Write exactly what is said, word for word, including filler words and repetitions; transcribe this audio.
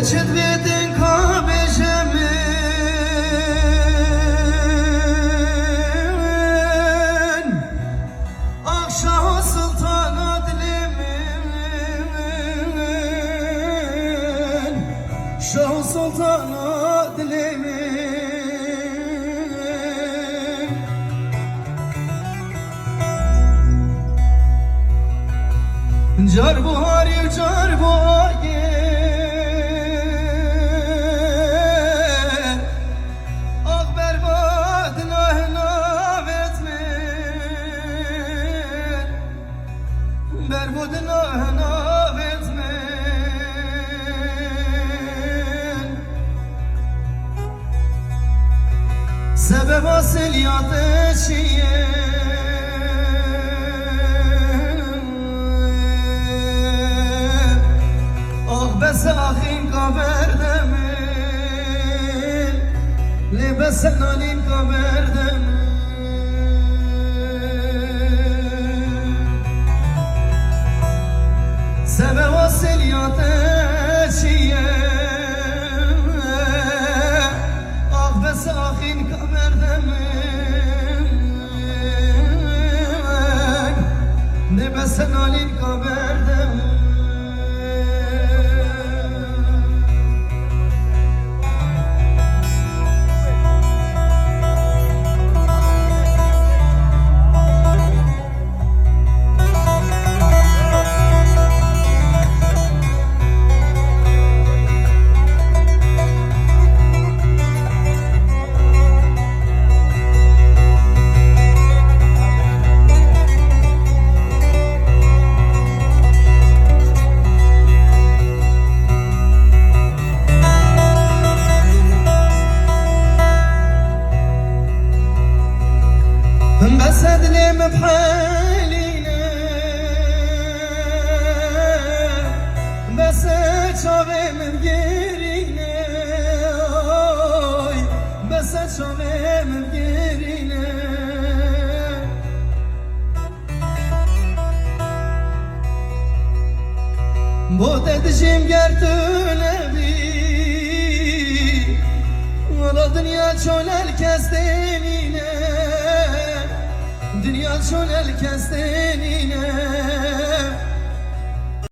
Çi dibêtin ka bêje min, ax Şaho Sultana dilê min, Şaho Sultana dilê min. Car buharî û car bu agir, ax berbat nahê navêt min, berbat nahê navêt min. Sebeba seliya te çi ye? Ax bes e axîn ka berde min, lê bes e nalîn ka berde min. Sebeba seliya te çi ye? Ax bes e axîn ka berde min, lê bes e nalîn ka berde min. Bes e dilê min bihelîne, bes e çavê min bigirîne, oy, bes e çavê min bigirîne. Bo te dijîm ger tu nebî, wela dinya çolel kes tê nîne, dinya çolel kes tê nîne.